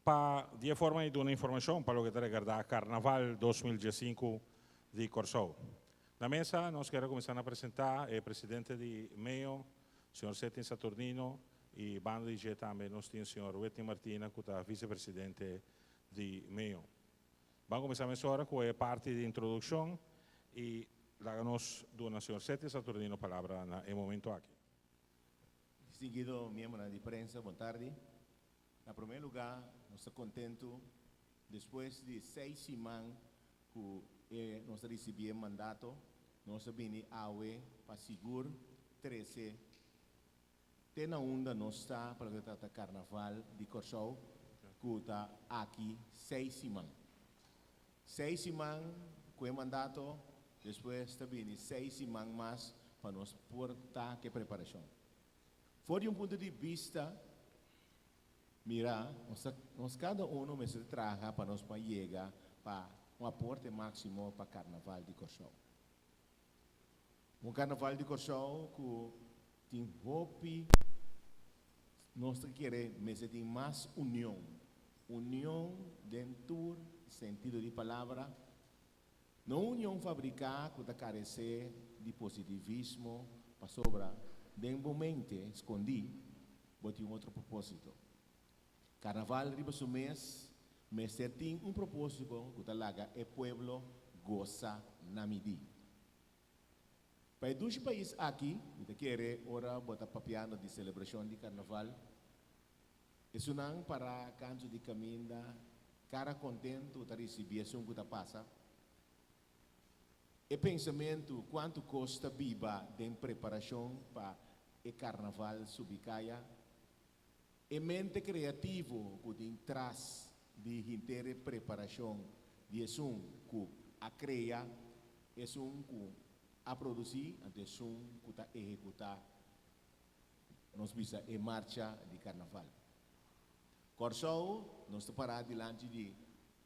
Pa di e forma ei duna informashon pa loke ta regardá Karnaval 2015 di Kòrsou. Na mesa nos kier a kuminsá na presentá e presidente di meo, señor Setin Saturnino, i banda di dje tambe nos tin señor Whitney Martina ku ta visepresidente di meo. Ban kuminsá mesora ku e parti di introdukshon i laga nos duna señor Setin Saturnino palabra na e momento aki. Distinguido miembronan di prensa, bon tardi. Na promé lugá nos ta kontentu despues di seis siman ku e nos a risibí e mandato, nos a bini awe pa sigur trese te na unda nos ta pa loke ta trata Karnaval di Kòrsou ku ta aki seis siman. Seis siman ku e mandato, despues ta bini seis siman mas pa nos por ta ku e preparashon. For di un punto di bista, mira, nos ta, nos kada uno mester traha pa nos por yega pa un aporte máksimo pa Karnaval di Kòrsou. Un Karnaval di Kòrsou ku tin hopi, nos ta kere mester tin mas union, union den tur sentido di palabra, No union fabriká ku ta karesé di positivismo pasobra den bo mente skondí bo tin un otro propósito. Karnaval riba su mes mester tin un propósito ku ta laga e pueblo gosa na midí. Pa e dushi pais aki, mi ta kere ora bo ta papiando di selebrashon di karnaval, Esunnan pará kantu di kaminda, kara kontentu ta risibí esun ku ta pasa. E pensamentu kuantu kos ta biba den preparashon pa e karnaval subi kaya. E mente kreativo ku tin tras di hinter e preparashon di esun ku a krea, esun ku a produsí anto esun ku ta ehekutá. Nos bisa e marcha di karnaval. Kòrsou, nos ta pará dilanti di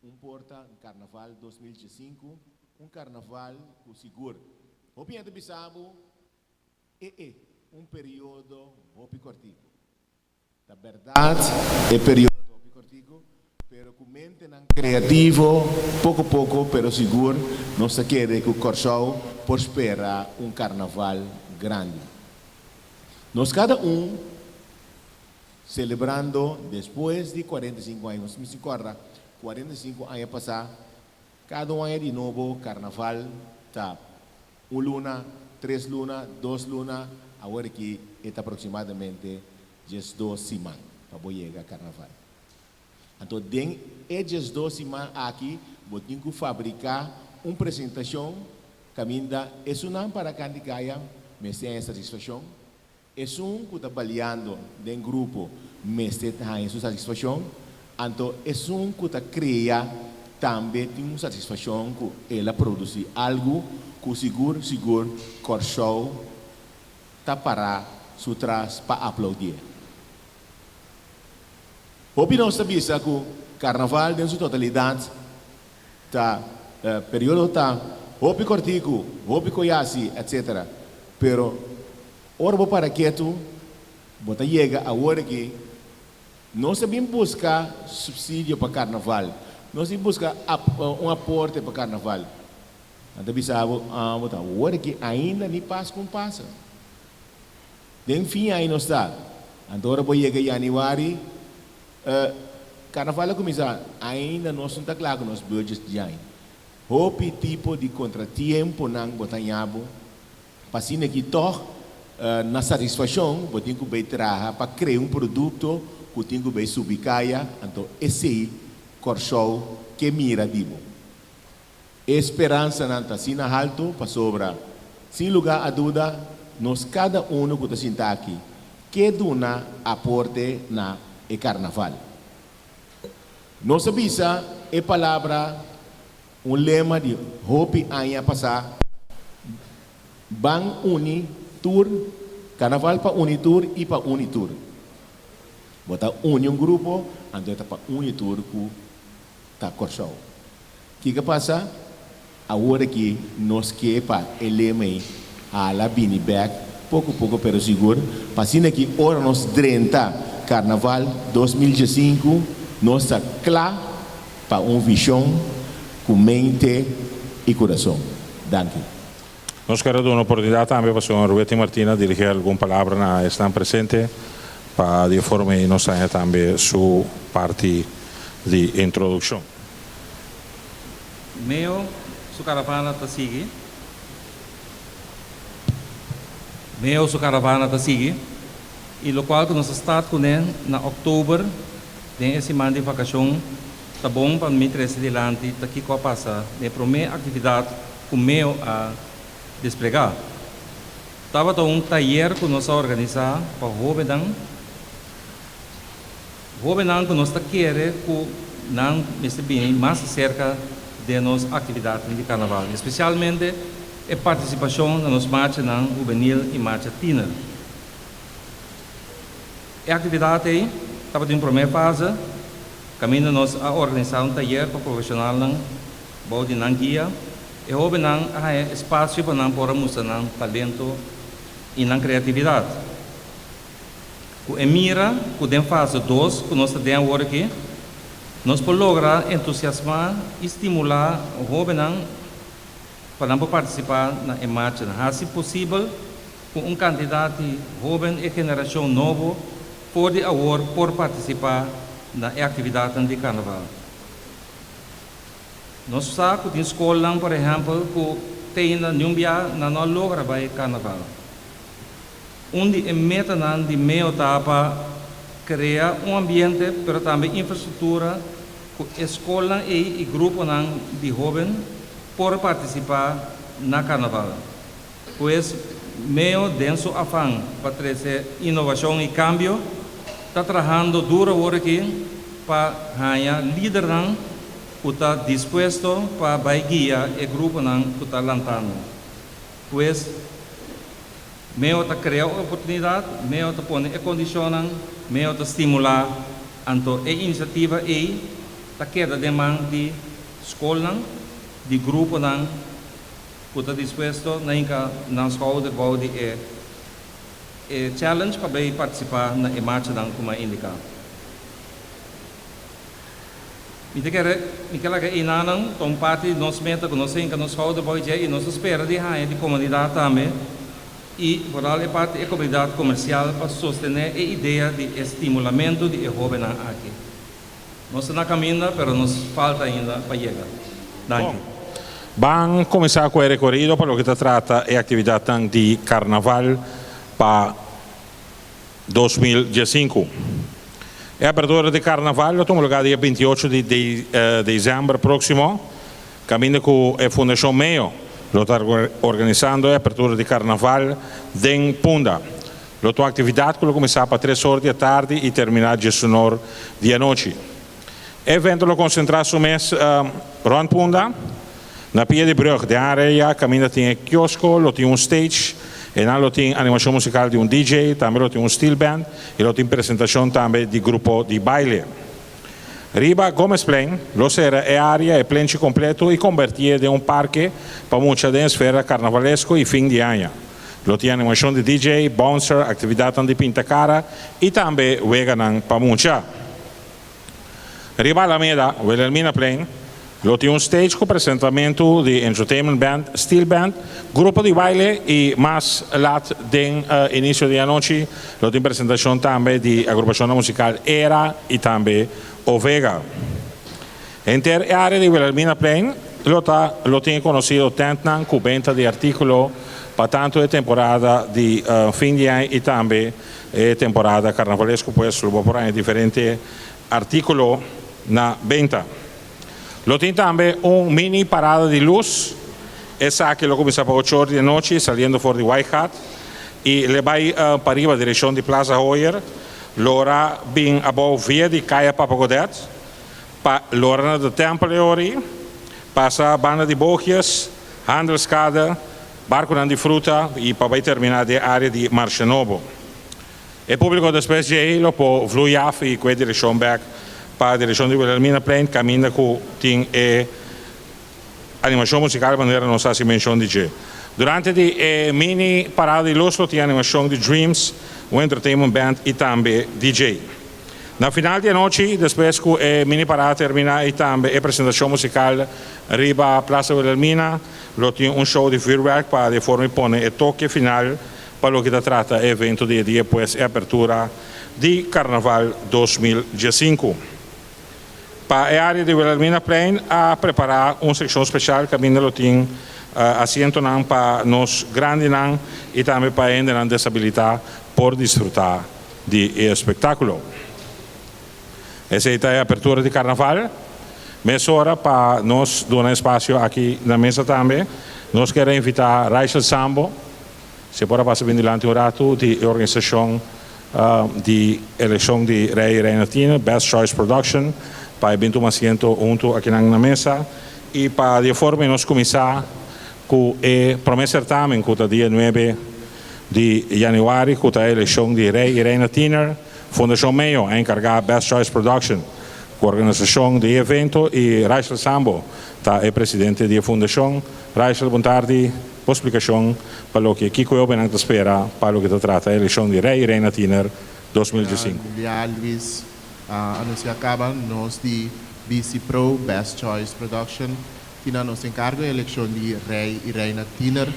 un porta, Karnaval 2015, un karnaval ku sigur hopi hende bisa bo e e un periodo hopi kòrtiku. Ta bèrdat e periodo hopi kòrtiku, pero ku mentenan kreativo poko poko pero sigur nos ta kere ku Kòrsou por spera un karnaval grandi. Nos kada un selebrando despues di 45 aña, nos mester kòrda 45 aña pasá kada un aña di nobo karnaval ta un luna, tres luna, dos luna, awor aki e ta aproksimadamente 12 siman pa bo yega karnaval. Anto den e 12 siman aki bo tin ku fabriká un presentashon kaminda esunnan para kanti kaya mester haña satisfashon, esun ku ta baliando den grupo mester haña su satisfashon, anto esun ku ta krea tambe tin un satisfashon ku el a produsí algu ku sigur sigur Kòrsou ta pará su tras pa aplaudié. Hopi nos ta bisa ku karnaval den su totalidat ta periodo ta hopi kòrtiku, hopi koyasi, etc. Pero ora bo para ketu bo ta yega awor aki nos ta bin buska supsidio pa karnaval, nos bin buska un aporte pa karnaval. Nan ta bisa bo, ah bo ta awor aki ainda ni Pasku un pasa. Den fin ai nos ta. Anto ora bo yega yanüari, e karnaval a kuminsá. Ainda nos no ta kla ku nos budget djain. Hopi tipo di kontratiemponan bo ta haña bo. Pa asina ki tòg na satisfashon bo tin ku bai traha pa krea un produkto ku tin ku bai subi kaya, anto esei Kòrsou ke mira di bo. E speransanan ta asina haltu pasobra, sin lugá a duda, nos kada unu ku ta sinta aki ke duna aporte na e karnaval. Nos a bisa e palabra un lema di hopi aña pasá, Ban uni tur, karnaval pa uni tur i pa uni tur. Bo ta uni un grupo, anto e ta pa uni tur ku ta Kòrsou. Kiko pasa? Awor aki nos ke pa e lema ei hala bini bek poko poko pero sigur, pa asina ki ora nos drenta Karnaval 2015. Nos ta kla pa un vishon ku mente i kurason. Danki. Nos kier a duna oportunidat tambe pa señor Wetty Martina dirigí algun palabra na esnan presente pa di e forma ei nos haña tambe su parti di introdukshon. Meo su karavana ta sigui. Meo su karavana ta sigui i lokual ku nos a start kuné na òktober den e siman di vakashon ta bon pa mi trese dilanti ta kiko a pasa den e promé aktividat ku Meo a desplegá. Tabata un tayer ku nos a organisá pa hóbennan, hóbennan ku nos ta kere ku nan mester bini mas aserka den nos aktividatnan di karnaval, espesialmente e partisipashon na nos marchanan hubenil i marcha tiner. E aktividat ei tabatin un promé fase kaminda nos a organisá un tayer pa profeshonalnan bou di nan guia. E hóbennan a haña espasio pa nan por a mustra nan talento i nan kreatividat. Ku e mira ku den fase dos ku nos ta den awor aki, nos por logra entusiasmá i stimulá hóbennan pa nan por partisipá na e marchanan. Hasi posibel ku un kantidat di hóben i generashon nobo for di awor por partisipá na e aktividatnan di karnaval. Nos sa ku tin skolnan, por ehèmpel, ku te ainda niun bia nan no a logra bai karnaval. Un di e metanan di meo ta pa krea un ambiente pero tambe infrastruktura ku e skolnan ei i gruponan di hóben por partisipá na karnaval. Pues, meo den su afan pa trese inovashon i kambio, ta trahando duro awor aki pa haña lidernan ku ta dispuesto pa bai guia e gruponan ku ta lantando. Pues, meo ta krea oportunidat, meo ta pone e kondishonnan, meo ta stimulá, anto e inisiativa ei ta keda den man di skolnan, di gruponan ku ta dispuesto na hinka nan skouder bou di e e challenge pa bay partisipá na e marchanan ku mi a indiká. Mi ta kere mi ke laga einanan ta un parti di nos meta ku nos a hinka nos skouder bou dje i nos ta spera di haña di komunidat tambe i vooral e parti e komunidat komersial pa sostené e idea di e stimulamentu di e hóbennan aki. Nos ta na kaminda pero nos falta ainda pa yega. Bon, Danki. ban kuminsá ku e rekorido pa loke ta trata e aktividatnan di Karnaval pa 2015. E apertura di Karnaval lo tuma lugá dia 28 di desèmber próksimo, kaminda ku e Fundashon Meo lo ta organisando e apertura di Karnaval den Punda. Lo ta un aktividat ku lo kuminsá pa tres or di atardi i terminá diesun or di anochi. E evento lo konsentrá su mes rònt Punda, na pia di brùg den área kaminda tin e kiosko, lo tin un stage, einan lo tin animashon musikal di un DJ, tambe lo tin un steel band i lo tin presentashon tambe di grupo di baile. Riba Gomezplein lo sera e área e plenchi kompleto i kombertié den un parke pa mucha den esfera karnavalesko i fin di aña. Lo tin animashon di DJ, bouncer, aktividatnan di pinta kara i tambe weganan pa mucha. Riba Alameda, Wilhelminaplein, lo tin un stage ku presentamentu di entertainment band, steel band, grupo di baile i mas lat den inisio di anochi lo tin presentashon tambe di agrupashonnan musikal Era i tambe Ovega. Henter e área di Wilhelminaplein lo ta lo tin e konosido tèntnan ku benta di artíkulo pa tantu e temporada di fin di aña i tambe e temporada karnavalesko, pues lo bo por haña diferente artíkulo na benta. Lo tin tambe un mini parada di lus, esaki lo kuminsá pa ocho or di anochi saliendo for di Waaigat i le bai pariba direkshon di Plaza Hoyer, lo ora bin abou via di Kaya Papa Godet. Pa lora na de Tempel e ori, pasa banda di Boogjes, Handelskade, barkunan di fruta i pa bai terminá den área di Marshe Nobo. E públiko despues dje ei lo por vlui af i kue direkshon bèk pa direkshon di Wilhelminaplein kaminda ku tin e animashon musikal manera nos hasi menshon di dje. Durante di e mini parada di lus lo tin animashon di Dreams, un entertainment band i tambe DJ. Na final di anochi, despues ku e mini parada terminá i tambe e presentashon musikal riba Plaza Wilhelmina, lo tin un show di vuurwerk pa di forma pone e toke final pa loke ta trata e evento di e dia, pues e apertura di Karnaval 2015. Pa e área di Wilhelminaplein a prepará un sekshon spesial kaminda lo tin asientonan pa nos grandinan i tambe pa hendenan desabilitá por disfrutá di e espektákulo. Esei ta e apertura di Karnaval. Mesora pa nos duna espasio aki na mesa tambe, nos kier a invitá Rachel Sambo, si por a pasa bin dilanti un ratu, di e organisashon di elekshon di Rei i Reina Tiener, Best Choice Production, pa e bin tuma asiento huntu akinan na mesa i pa di e forma nos kuminsá ku e promé sertamen ku ta dia nuebe di yanüari ku ta e elekshon di Rei i Reina Tiener. Fundashon Meo a enkargá Best Choice Production ku organisashon di e evento i Rachel Sambo ta e presidente di e fundashon. Rachel, bon tardi. Bo splikashon pa loke kiko e hobennan ta spera pa loke ta trata e elekshon di Rei i Reina Tiener 2015. Ya Luis a anuncia caba, nos di BC Pro Best Choice Production tin na nos encargo e eleccion di Rey y Reina Tiener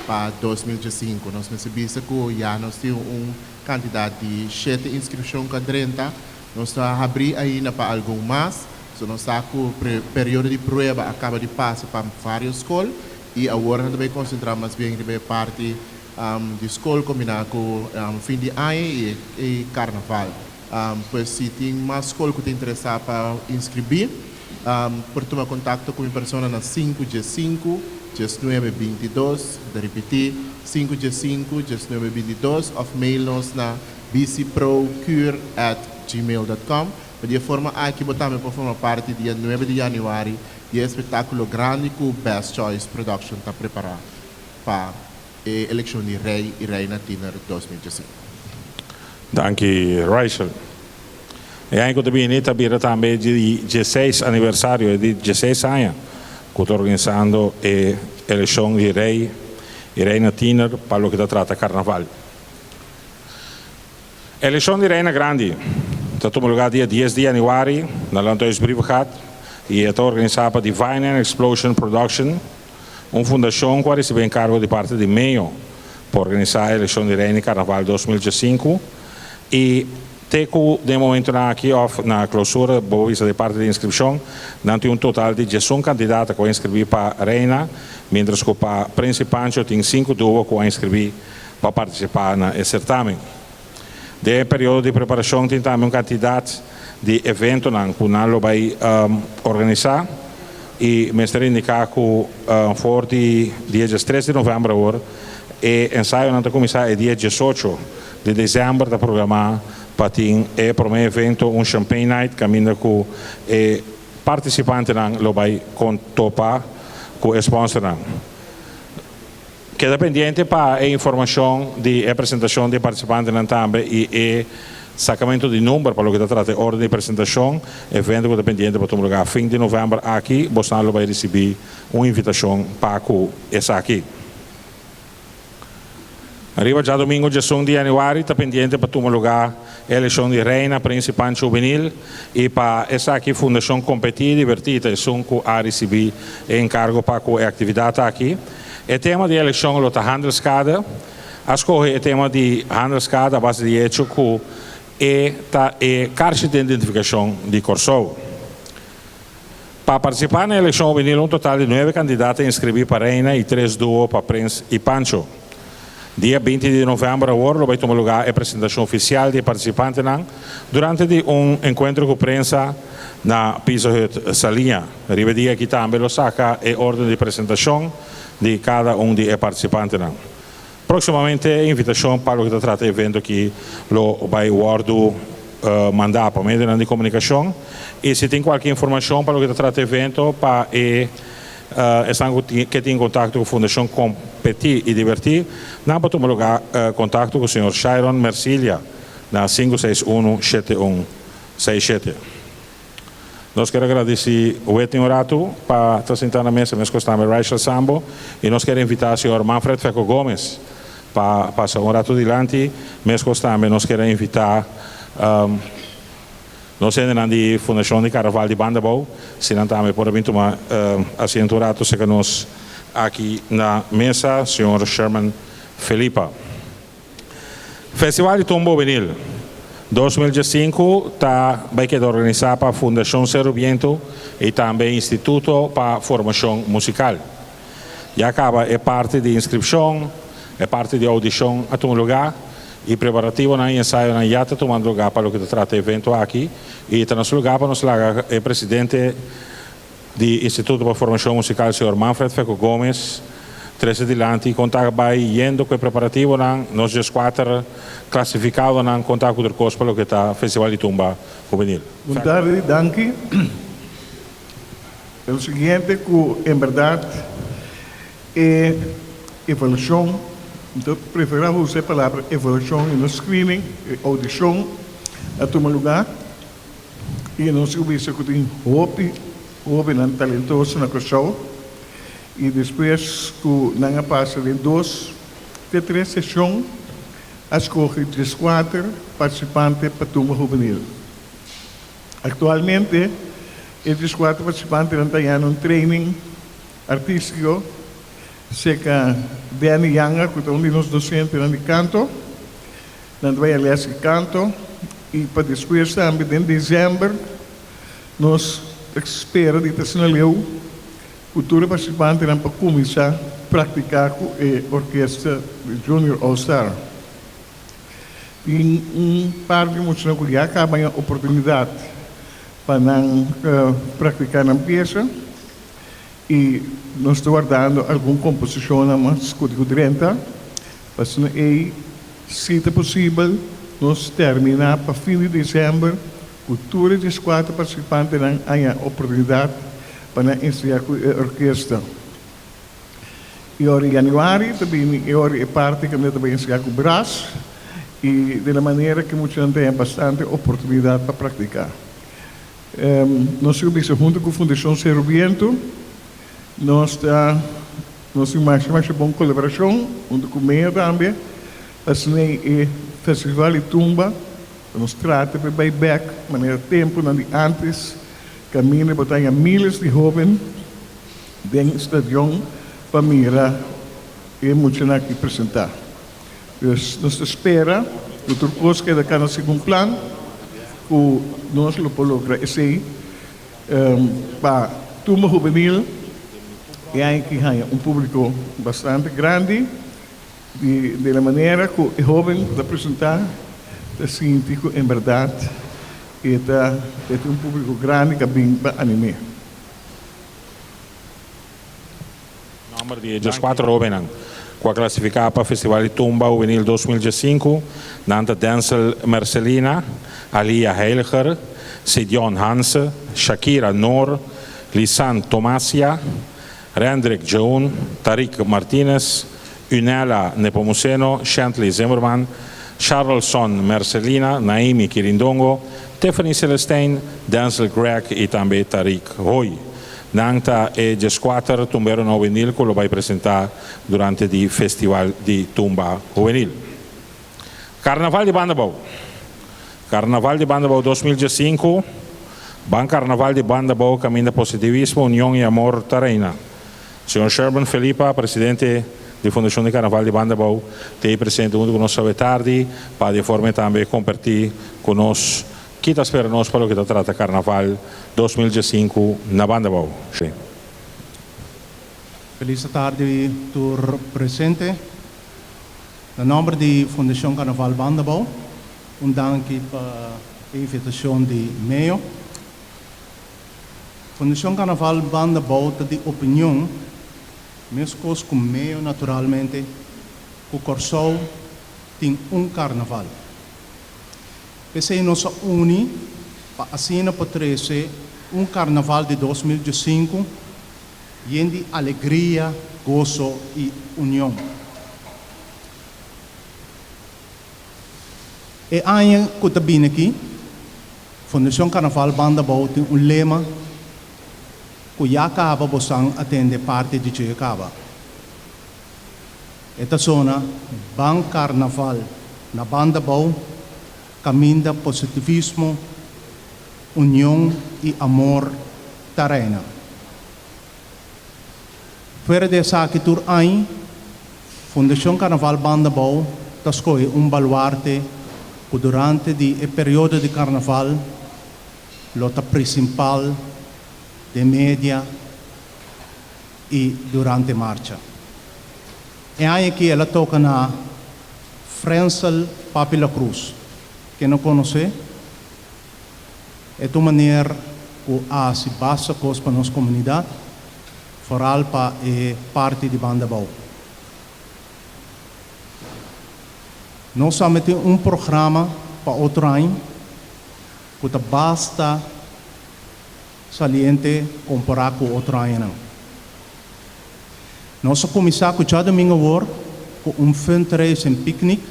pa 2015. Nos mester bisa cu ya nos tin un cantidad di shete inscripcion cu a drenta. Nos ta habri ainda pa algun mas. So nos sa cu periodo di prueba a caba di pasa pa varios scol y awor nan ta bay concentra mas bien riba e parti di scol combina cu fin di aña y e carnaval. Pues si tin mas scol cu ta interesa pa inscribi, por tuma contacto cu mi persona na 5 15 19 22, ta ripiti, 5 15 19 22, of mail nos na bcprocure@gmail.com. Di e forma aki bo tambe por forma parti dia 9 di januari di espectaculo grandi cu Best Choice Production ta prepara pa e eleccion di Rey y Reina Tiener 2015. Danki, Rachel. E aña cu ta bini ta bira tambe di 16 aniversario, di 16 aña cu ta organisando e eleccion di Rey y Reina Tiener pa loke ta trata Carnaval. Eleccion di Reina Grandi ta tuma luga dia 10 di januari na Landhuis Brievengat y ta organisa pa Divine and Explosion Production, un fundacion cu a ricibi encargo di parti di MEO pa organisa e eleccion di Reina Carnaval 2015 y te cu den momento aki of na clausura bo vista di parti di inscripcion, nan tin un total di 11 candidato cu a inscribi pa Reina, mientras cu pa Prins Pancho tin 5 duo cu a inscribi pa participa na e certamen. Den periodo di preparacion tin tambe un cantidad di evento cu nan lo bay organisa y mester indica cu for di dia 3 di november awor e ensayo nan ta cuminsa e dia 18 di december ta programa pa tin e prome evento, un champagne night caminda cu e participante nan lo bay con topa cu sponsor nan. Keda pendiente pa e informacion di e presentacion di participante nan tambe y e sacamento di number pa loke ta trata orden di presentacion. Evento cu ta pendiente pa tuma luga fin di november aki, bo lo bay ricibi un invitacion pa cu esaki. Riba diadomingo 11 di januari ta pendiente pa tuma luga eleccion di Reina Prins Pancho Juvenil y pa esaki Fundacion Competi Diverti ta esun cu a ricibi encargo pa cu e actividad aki. E tema di eleccion lo ta Handelskade. A scoge e tema di Handelskade a base di hecho cu e ta e carta di identificacion di Corsou. Pa participa na eleccion juvenil, un total di nuebe candidato a inscribi pa Reina y tres duo pa Prins y Pancho. Dia 20 di november awor lo bay tuma luga e presentacion oficial di participante durante di un encuentro cu prensa na Pizza Hut Saliña. Riba e dia aki tambe lo saca e orden di presentacion di cada un di e participante. Proximamente invitacion pa loke ta trata e evento aki lo bay wordo manda pa medio di comunicacion y si tin cualkier informacion pa loke ta trata e evento, pa e esnan cu tin contacto cu Fundacion Competi y Diverti, nan por tuma luga contacto cu señor Sharon Mercilia na 561 7167. Nos kier gradici Wetin Oratu pa ta sinta na mesa, mescos tambe Rachel Sambo, y nos kier invita señor Manfred Feco Gomes pa pasa un rato dilanti, mescos tambe nos kier invita Nos hendenan di Fundashon di Karnaval di Bandabou, si nan tambe por a bin tuma asiento un rato serka nos aki na mesa, señor Sherman Felipa. Festival di Tumba Hubenil 2015 ta bai keda organisá pa Fundashon Seru Bientu i tambe Instituto pa Formashon Musikal. Ya kaba e parti di inskripshon, e parti di oudishon a tuma lugá i preparativonan i ensayonan ya ta tumando lugá pa loke ta trata e evento aki i ta nos lugá pa nos laga e presidente di Instituto pa Formashon Musikal señor Manfred Feco Gomez trese dilanti kon ta bai yendo ku e preparativonan, nos dieskuater klasifikadonan kon ta ku tur kos pa loke ta Festival di Tumba Hubenil. Bon tardi, danki. E lo siguiente ku en bèrdat e evaluashon, mi ta preferá usa e palabra evaluashon i no screening, e oudishon a tuma lugá i nos a bisa ku tin hopi hóbennan talentoso na Kòrsou i despues ku nan a pasa den dos te tres seshon a skohe dieskuater partisipante pa tumba hubenil. Aktualmente e dieskuater partisipantenan ta hañando un training artístiko serka Danny Yanga ku ta un di nos dosentenan di kanto. Nan ta bai a lès di kanto i pa despues tambe den desèmber nos ta spera di ta asina leu ku tur e partisipantenan pa kuminsá praktiká ku e orkesta di Junior All Star. Tin un par di muchanan ku ya kaba haña oportunidat pa nan praktiká nan piesa i nos ta wardando algun komposishonnan mas ku di ku drenta pa asina ei si ta posibel nos terminá pa fin di desèmber ku tur e dieskuater partisipantenan haña oportunidat pa nan ensayá ku e orkesta. E ora januari ta bini e ora e parti kaminda ta bai enseñá ku bras i di la manera ku muchanan ta haña bastante oportunidat pa praktiká. Nos tin ku bisa huntu ku Fundashon Seru Bientu nos ta nos tin masha masha bon kolaborashon huntu ku mea tambe asina e festival di tumba pa nos trata pa e bai bèk manera tempunan di ántes kaminda bo ta haña míles di hóben. Den stadion pa mira e muchanan aki presenta. Dus nos ta spera cu tur cos keda cana segun plan cu nos lo por logra esey pa Tumba Hubenil e aña aki haña un publico bastante grandi di de la manera cu e hoben cu ta presenta ta sinti cu en berdad e ta e tin un publico grandi cu a bin pa anime. Nòmber di e dieskuater hóbennan ku a klasifiká pa Festival di Tumba Hubenil 2015, nan ta Denzel Mercelina, Alia Heiliger, Sidion Hanse, Shakira Noor, Lisan Tomasia, Rendrick Jeun, Tarik Martinez, Unella Nepomuceno, Shantley Zimmerman, Charlson Mercelina, Naimi Kirindongo, Tiffany Celestijn, Denzel Gregg i tambe Tariq Hoy. Nan ta e dieskuater tumberonan hubenil ku lo bai presentá durante di Festival di Tumba Hubenil. Karnaval di Bandabou Karnaval di Bandabou 2015 Ban Karnaval di Bandabou kaminda positivismo, union i amor ta reina. Señor Sherman Felipa, presidente di Fundashon di Karnaval di Bandabou, ta ei presente huntu ku nos awe tardi pa di e forma ei tambe kompartí ku nos ki ta spera nos pa loke ta trata Karnaval 2015 na Bandabou. Felis atardi tur presente. Na nòmber di Fundashon Karnaval Bandabou, un danki pa e invitashon di Meo. Fundashon Karnaval Banda Bou ta di opinion, meskos ku Meo naturalmente, ku Kòrsou tin un karnaval. P'esei nos a uni pa asina por trese un karnaval di 2015 yen di alegria, goso i union. E aña ku ta bini aki, Fundashon Karnaval Banda Bou tin un lema ku ya kaba bosan a tende parti di dje kaba. E ta sona, Ban Karnaval na Banda Bou, kaminda positivismo, union i amor ta reina. Fuera di esaki tur aña Fundashon Karnaval Banda Bou ta skohe un baluarte ku durante di e periodo di karnaval lo ta prinsipal den media i durante marcha. E aña aki el a toka na Frensel Papi La Cruz. Ken no konosé? E ta un maner ku a hasi basta kos pa nos komunidat, foral pa e parti di Banda Bou. Nos a mete un programa pa otro aña ku ta basta saliente kompará ku otro añanan. Nos a kuminsá ku djadumingu awor ku un fundraising picnic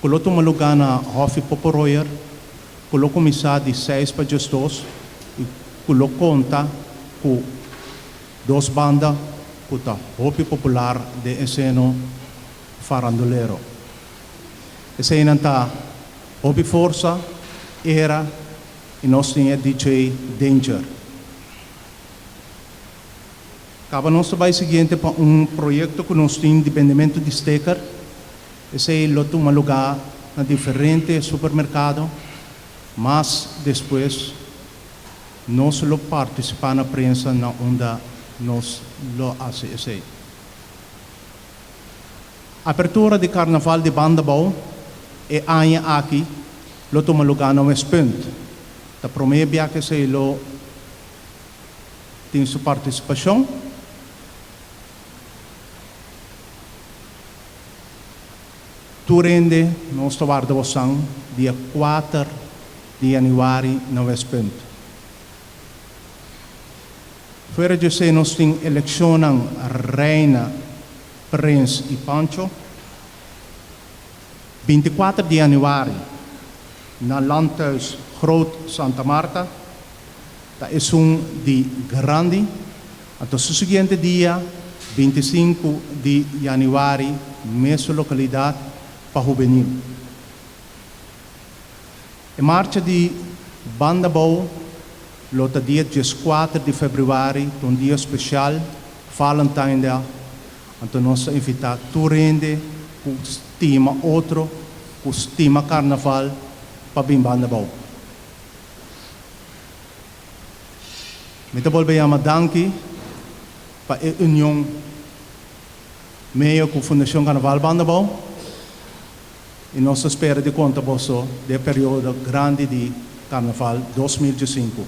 ku lo tuma lugá na Hòfi Poporoyer ku lo kuminsá di seis pa diesdos i ku lo konta ku dos banda ku ta hopi popular den e seno farandulero. Eseinan ta Hopi Forsa, Era i nos tin e DJ Danger. Kaba nos ta bai siguiente pa un proyekto ku nos tin di bendementu di steker. Esei lo tuma lugá na diferente supermerkado. Mas despues nos lo partisipá na prensa na unda nos lo hasi esei. Apertura di Karnaval di Bandabou e aña aki lo tuma lugá na Westpunt. Ta promé bia ku esei lo tin su partisipashon. Tur hende nos ta warda bosan dia kuater di yanüari na Westpunt. Fuera di esei nos tin elekshonnan Reina, Prins i Pancho. 24 di yanüari na Landhuis Groot Santa Martha ta esun di grandi. Anto su siguiente dia, 25 di yanüari, mesun lokalidat pa hubenil. E marcha di Banda Bou lo ta dia 14 di febrüari, ta un dia spesial, Valentijndag. Anto nos ta invitá tur hende ku stima otro, ku stima karnaval, pa bin Banda Bou. Mi ta bolbe yama danki pa e union medio ku Fundashon Karnaval Banda Bou i nos ta spera di konta boso den e periodo grandi di Karnaval 2015.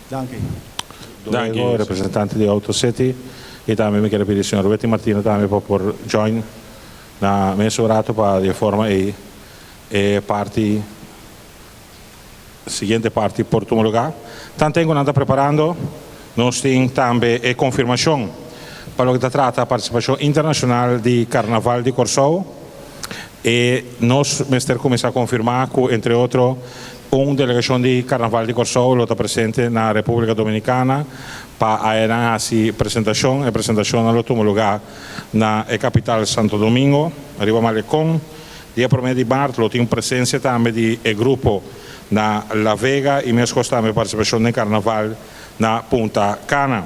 Danki. Danki, representante di Auto City. I tambe mi kier pidi señor Wetty Martina tambe pa por join na mesun rato pa di e forma ei e parti Siguiente parti por tuma lugar. Tanten cu nan ta preparando, nos tin tambe e confirmacion pa loke ta trata participacion internacional di Carnaval di Corsou. E nos mester cuminsa confirma cu entre otro un delegacion di Carnaval di Corsou lo ta presente na Republica Dominicana pa aya nan haci presentacion. E presentacionnan lo tuma lugar na e capital Santo Domingo, riba Malecon. Dia promé di mart lo tin presensia tambe di e grupo na La Vega i meskos tambe partisipashon den karnaval na Punta Cana.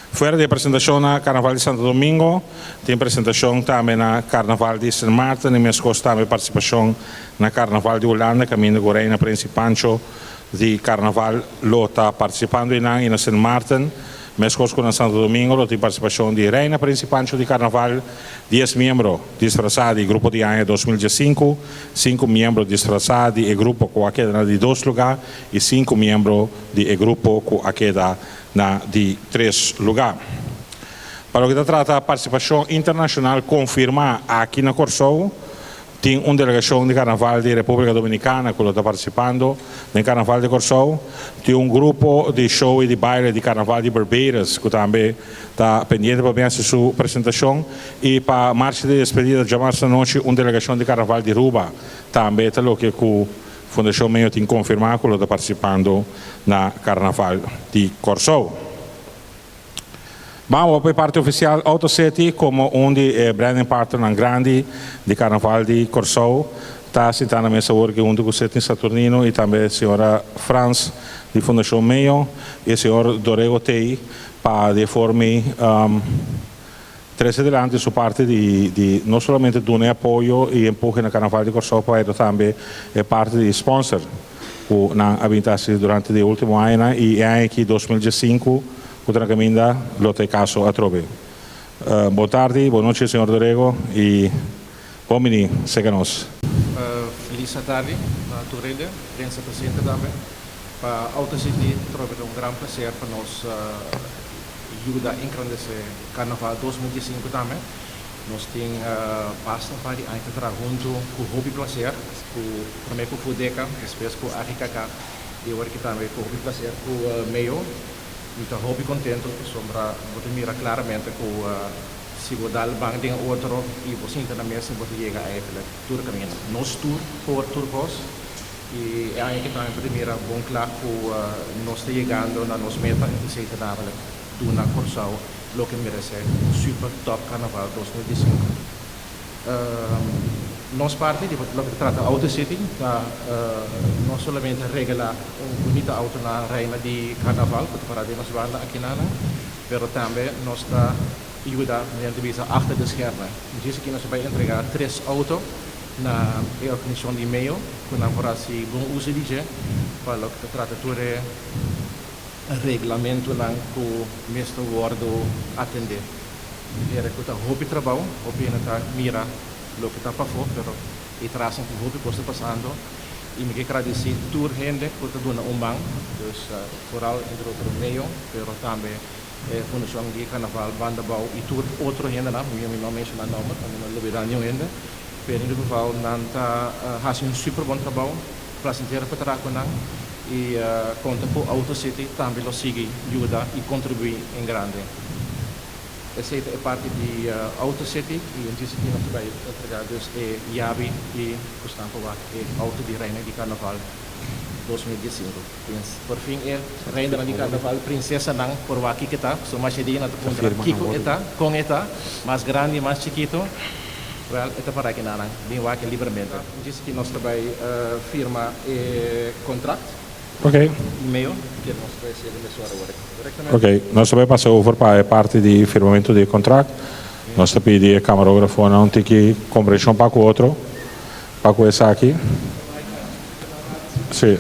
Fuera di e presentashon na Karnaval di Santo Domingo, tin presentashon tambe na Karnaval di Sint Maarten i meskos tambe partisipashon na Karnaval di Hulanda kaminda ku Reina Prins i Pancho di Karnaval lo ta partisipando einan i na Sint Maarten. Meskos ku na Santo Domingo lo tin partisipashon di Reina Prins i Pancho di Karnaval, 10 miembro disfrasá di grupo di aña 2015, sinku miembro disfrasá di e grupo ku a keda na di dos lugá i sinku miembro di e grupo ku a keda na di tres lugá. Pa loke ta trata partisipashon internashonal konfirmá aki na Kòrsou, Tin un delegashon di Karnaval di Repúblika Dominikana ku lo ta partisipando den Karnaval di Kòrsou. Tin un grupo di show i di baile di Karnaval di Barbados ku tambe ta pendiente pa bin hasi su presentashon. I pa marcha di despedida djamars anochi un delegashon di Karnaval di Ruba tambe ta loke ku Fundashon Meo tin konfirmá ku lo ta partisipando na Karnaval di Kòrsou. Ban pa e parti ofisial Auto City komo un di e branding partnernan grandi di Karnaval di Kòrsou. Ta sintá na mesa awor aki huntu ku Setny Saturnino i tambe señora Frans di Fundashon Meo i e señor Dorego Tey pa di e forma trese dilanti su parti di di no solamente duna e apoyo i empuhe na Karnaval di Kòrsou pero tambe e parti di sponsor ku nan a bin ta hasi durante di e ultimo añanan i e aña aki 2015 ku ta na kaminda lo ta e kaso atrobe. Bon tardi, bon nochi señor Dorego i bon bini serka nos. Felis atardi na tur hende, prensa presente tambe. Pa Auto City trobe ta un gran placer pa nos yuda engrandece Carnaval 2015 tambe. Nos tin basta un par di aña ta traha hunto cu hopi placer, cu prome cu Fudeca, despues cu AGKK y awor aki tambe cu hopi placer cu Meo. Mi ta hopi contento pasobra bo ta mira claramente cu si bo dal ban den otro y bo sinta na mesa bo ta yega eigenlijk tur caminda. Nos tur por tur cos y e aña aki tambe bo ta mira bon cla cu nos ta yegando na nos meta y esey ta namelijk duna Corsou loke merece, un super top carnaval 2015. Nos parti di loke ta trata Auto City ta no solamente regala un bunita auto na Reina di Carnaval cu ta para den nos banda akinana, pero tambe nos ta yuda mediante bisa achter de schermen. Djis aki nos a bay entrega tres auto na e organisacion di Meo cu nan por haci bon uso di dje pa loke ta trata tur e reglamentonan cu mester wordo atende. Hera cu ta hopi trabao, hopi hende ta mira loke ta pafo, pero e trasen tin hopi cos ta pasando y mi ke gradeci tur hende cu ta duna un man, dus vooral entre otro Meo, pero tambe e Fundacion di Carnaval, Banda Bou y tur otro hendenan, mi no menciona nomber pa mi no lubida niun hende, pero in ieder geval nan ta haci un super bon trabao, placentero pa traha cu nan y conta cu Auto City tambe lo sigui yuda y contribui en grande. Esei ta e parti di Auto City y en djis aki nos ta bay entrega dus e yabi di cu stan pa wak e auto di Reina di Carnaval 2015. Por fin e Reinanan di Carnaval, princesanan por wak kiko e ta, pasobra masha dia nan ta puntra kiko e ta, con e ta, mas grandi, mas chikito, wel e ta para aki nan bin wak e libremente. En djis aki nos ta bay firma e contract. Ok. Meo, ke nos ta hasié den mesora awor aki. Korektamente? Ok, nos ta bai pasa over pa e parti di firmamentu di e kontrakt. Nos ta pidi e kamarografonan un tiki komprenshon pa ku otro pa ku esaki. Sí.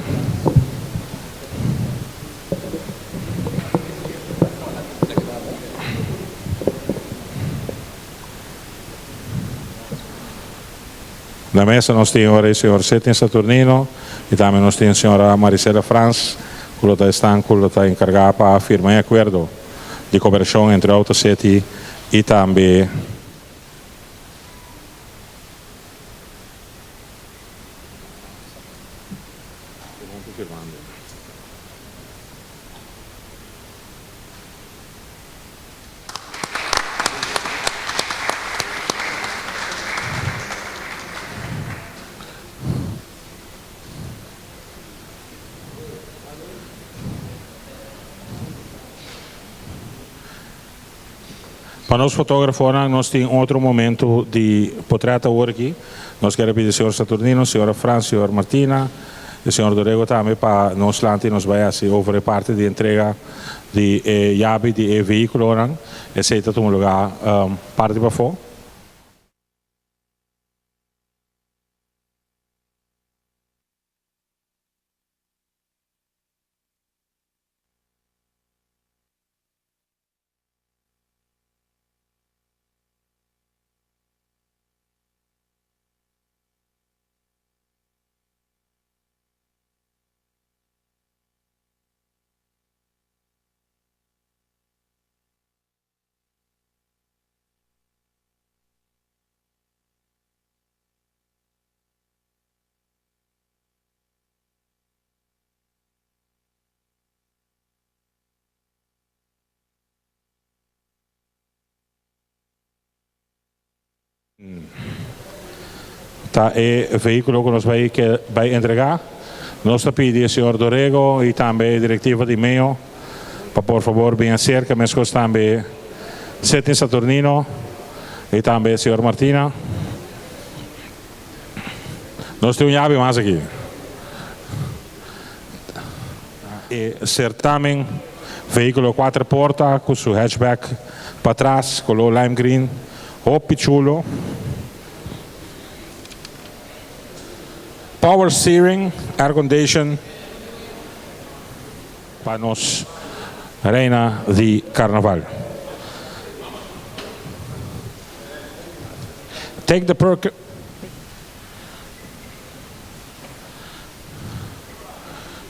Na mesa nos tin ora e señor Setny Saturnino y tambe nos tin señora Marisela Frans cu lo ta esnan cu lo ta encarga pa firma e acuerdo di cooperacion entre Auto City y tambe. Pa nos fotógrafonan nos tin otro momento di potret awor aki. Nos kier a pidi señor Saturnino, señora Frans, señor Martina y señor Dorego tambe pa nos lanta y nos bay haci over e parti di entrega di e yabi di e vehiculonan. Esey ta tuma lugar parti pafó. Ta e vehiculo cu nos bay ke bay entrega. Nos ta pidi e señor Dorego y tambe e directiva di Meo pa por favor bin acerca, mescos tambe Sidney Saturnino y tambe señor Martina. Nos tin un yabi mas aki. E certamen vehiculo cuater porta cu su hatchback patras color lime green hopi chulo. Power steering, air condition pa nos reina di carnaval. Take the perk.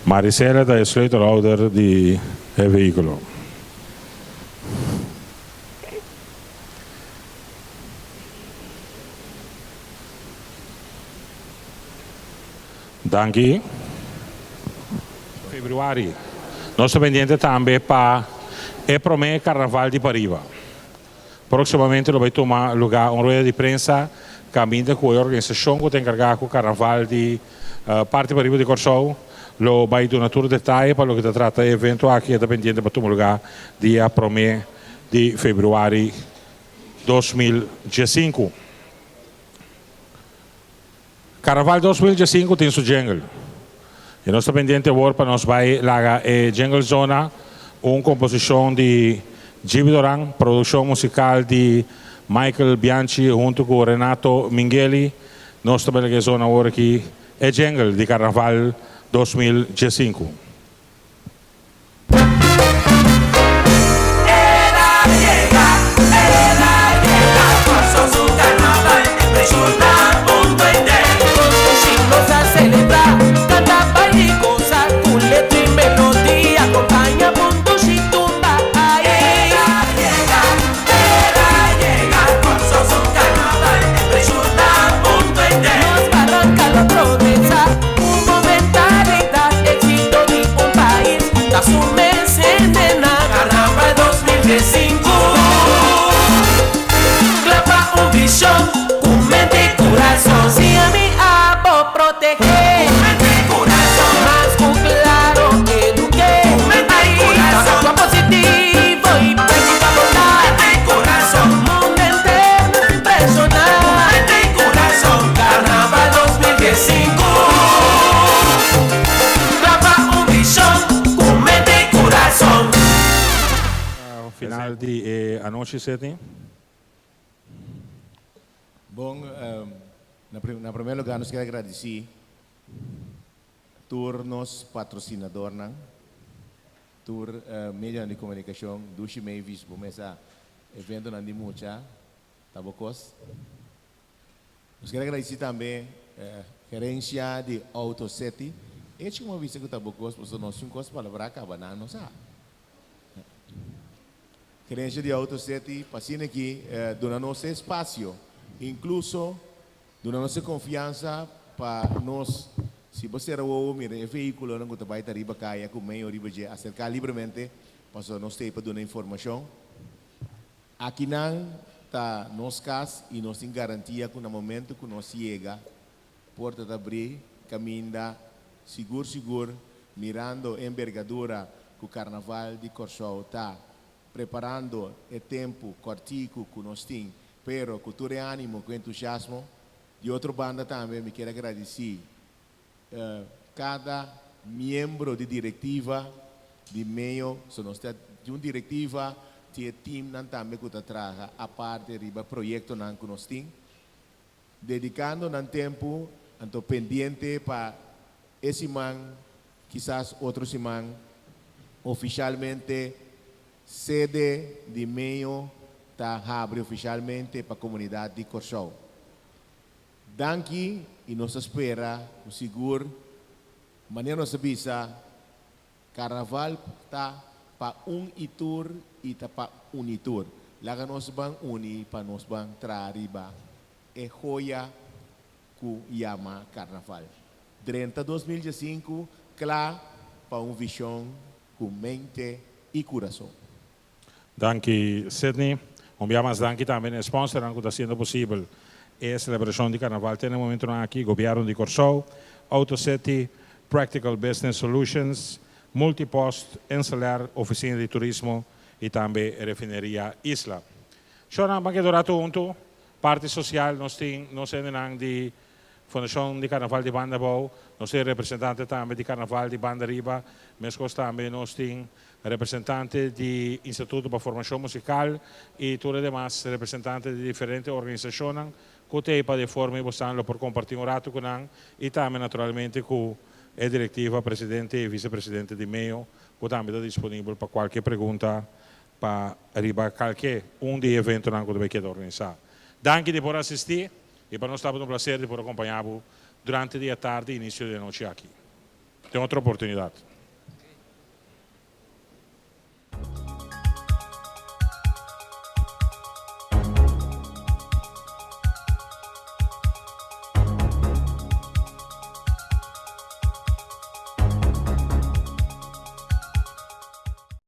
Marisela ta e sleutelhouder di e vehiculo. Danki. Februari. Nos ta pendiente tambe pa e prome Carnaval di Pariba. Próksimamente lo bai tuma lugá un rueda di prensa kaminda ku e organisashon ku ta enkargá ku karnaval di parti pariba di Kòrsou lo bai duna tur detaye pa loke ta trata e evento aki. E ta pendiente pa tuma lugá dia promé di febrüari 2015. Carnaval 2015 tin su jingle y nos ta pendiente awor pa nos bay laga e jingle zona, un composicion di Gibi Doran, produccion musical di Michael Bianchi hunto cu Renato Mingheli. Nos ta bay laga e zona awor aki e jingle di Carnaval 2015. Final di e anochi, Sidney. Bon, na primer lugar nos kier a gradici tur nos patrocinadornan, tur medionan di comunicacion, Dushi Mavis, bo mesa eventonan di mucha, ta bo cos. Nos kier a gradici tambe gerencia di Auto City, echi como a bisa cu ta bo cos, pasobra nos tin cos palabra caba nan no sa. Gerencia di Auto City pa asina aki duna nos e espacio, incluso duna nos e confiansa pa nos, si bo cera wowo mira e vehiculonan cu ta bay ta riba caya cu meyo riba dje acerca libremente pasobra nos ta ey pa duna informacion. Akinan ta nos cas y nos tin garantia cu na momento cu nos yega Porta ta bri kaminda sigur sigur mirando e enbergadura ku Karnaval di Kòrsou ta preparando e tempu kòrtiku ku nos tin pero ku tur e animo ku entusiasmo. Di otro banda tambe mi kier a gradisí kada miembro di direktiva di meo so nos ta di un direktiva tin e teamnan tambe ku ta traha aparte riba proyektonan ku nos tin. Dedicando nan tempu anto pendiente pa e siman, kisas otro siman, oficialmente sede di Meyo ta habri oficialmente pa comunidad di Corsou. Danki y nos ta spera cu sigur manera nos ta bisa Carnaval ta pa un y tur y ta pa uni tur. Laga nos ban uni pa nos ban traha riba e joya cu yama Carnaval. Drenta 2015 cla pa un vision cu mente y curason. Danki Sidney. Un bia mas danki tambe na e sponsornan cu ta haciendo posibel e celebracion di Carnaval te na e momentonan aki, Gobierno di Corsou, Auto City, Practical Business Solutions, Multipost, Inselair, Oficina di Turismo y tambe Refineria Isla. Shornan, ban keda un rato hunto. Parti social nos tin nos hendenan di. Fundashon di Karnaval di Banda Abou, nos tin representante tambe di Karnaval di Banda Riba, meskos tambe nos tin representante di Instituto pa Formashon Musikal i tur e demas representante di diferente organisashonnan ku t'ei pa di forma ei boso lo por kompartí un ratu ku nan i tambe naturalmente ku e direktiva, presidente i visepresidente di MEO, ku tambe ta disponibel pa kualke pregunta pa riba kualke un di eventonan ku ta bai keda organisá. Danki di por asistí i pa nos tabata un plaser di por kompañá durante di tardi i inisio di anochi aki. Tin otro oportunidat.